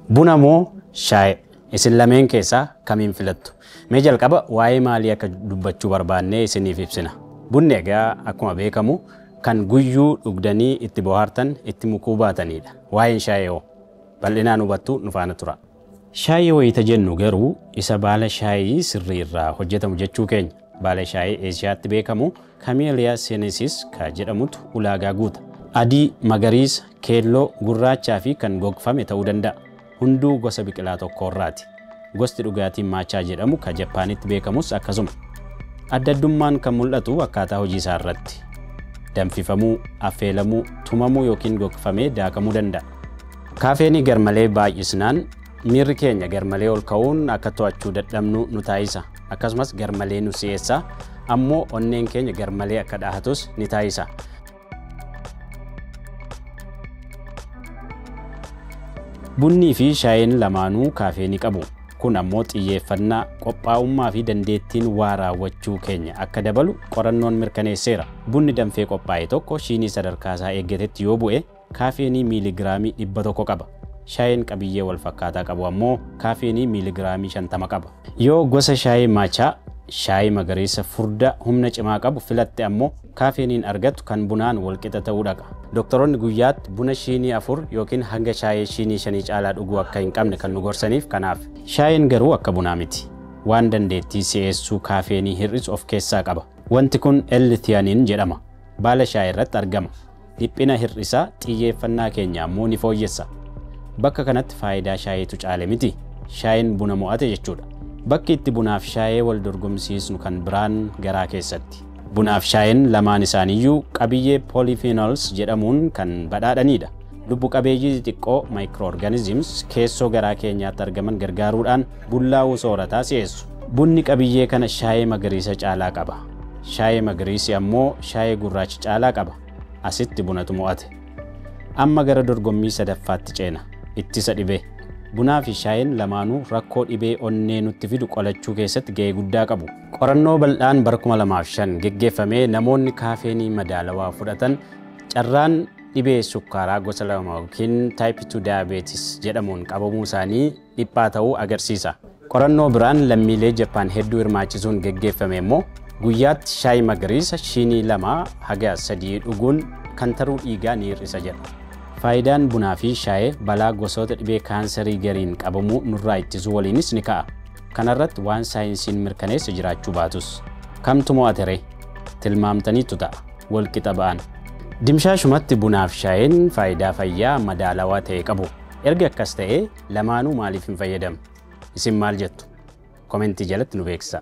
Buna moo shaayee? Isin lameen keessaa kamiin filattu? Mee jalqaba waa'ee maalii akka dubbachuu barbaannee isiniif ibsina. Bunni egaa akkuma beekamu kan guyyuu dhugdanii itti bohaartan itti mukuu baatanidha. Waa'een shaayee hoo? Bal'inaan hubattu nu faana tura. Shaayee wayita jennu garuu isa baala shaayii sirrii irraa hojjetamu jechuu keenya. Baala shaayii Eeshiyaatti beekamu Camellia sinensis ka jedhamutu ulaagaa guuta. Adii, magariisa, keelloo, gurraachaa fi kan gogfame ta'uu danda'a. Hunduu gosa biqilaa tokkorraati. Gosti dhugaatii maachaa jedhamu ka Japaanitti beekamus akkasuma. Adda addummaan kan mul'atu akkaataa hojii isaa irratti. Danfifamuu, affeelamuu, tumamuu yookiin gogfamee daakamuu danda'a. Kaafeenii garmalee baay'isnaan miirri keenya garmalee ol ka'uun akka to'achuu dadhabnu nu taasisa. Akkasumas garmalee nu si'eessa. Ammoo onneen keenya garmalee akka dhahatus ni taasisa. Bunnii fi shaayeen lamaanuu kaafeenii qabu. Kun ammoo xiyyeeffannaa, qophaa'ummaa fi dandeettiin waa raawwachuu keenya akka dabalu qorannoon mirkaneesseera. Bunni danfee qophaa'e tokko shiinii sadarkaa isaa eeggatetti yoo bu'e kaafeenii miiligiraamii 100 qaba. Shaayeen qabiyyee wal fakkaataa qabu ammoo kaafeenii miiligiraamii 50 qaba. Yoo gosa shaayee maachaa, shaayee magariisa furdaa humna cimaa qabu filatte ammoo kaafeeniin argattu kan bunaan walqixa ta'uu dhaqa. Doktoroonni guyyaatti buna shiinii 4 yookiin hanga shaayee shiinii 5 caalaa dhuguu akka hin qabne kan nu gorsaniif kanaaf. Shaayeen garuu akka bunaa miti. Waan dandeettii si'eessuu kaafeenii hir'isu of keessaa qaba. Wanti kun L-theanine jedhama. Baala shaayee irratti argama. Dhiphina hir'isaa, xiyyeeffannaa keenya ammoo ni fooyyessa. Bakka kanatti faayidaa shaayeetu caale miti. Shaayeen buna mo'ate jechuudha. Bakki itti bunaaf shaayee wal dorgomsiisnu kan biraan garaa keessatti. Bunaaf shaayeen lamaan isaaniiyyuu qabiyyee polyphenols jedhamuun kan badhaadhanidha. Lubbu qabeeyyii xixiqqoo microorganisms keessoo garaa keenyaatti argaman gargaaruudhaan bullaa'uu soorataa si'eessu. Bunni qabiyyee kana shaayee magariisa caalaa qaba. Shaayee magariisi ammoo shaayee gurraacha caalaa qaba. Asitti bunatu mo'ate. Amma gara dorgommii sadaffaatti ceena. Ittisa dhibee. Bunaa fi shaayeen lamaanuu rakkoo dhibee onnee nutti fidu qolachuu keessatti ga'ee guddaa qabu. Qorannoo bal'aan bara 2005 geggeeffamee namoonni kaafeenii madaalawaa fudhatan carraan dhibee sukkaaraa gosa 2 yookiin type 2 diabetes jedhamuun qabamuu isaanii dhiphaa ta'uu agarsiisa. Qorannoo biraan lammiilee Jappaan hedduu hirmaachisuun geggeeffame immoo guyyaatti shaayii magariisa shiinii 2 haga 3 dhuguun kantaruu dhiigaa ni hir'isa jedha. Faayidaan bunaa fi shaayee balaa gosoota dhibee kaansarii gariin qabamuu nurraa ittisuu waliinis ni ka'a. Kanarratti waan saayinsiin mirkaneesse jiraachuu baatus. Kamtu mo'ate ree? Tilmaamtaniitu ta'a. Walqixa ba'an. Dimshaashumatti bunaaf shaayeen faayidaa fayyaa madaalawaa ta'e qabu. Erga akkas ta'ee lamaanuu maaliif hin fayyadamne? Isin maal jettu? Komentii jalatti nu beeksisaa.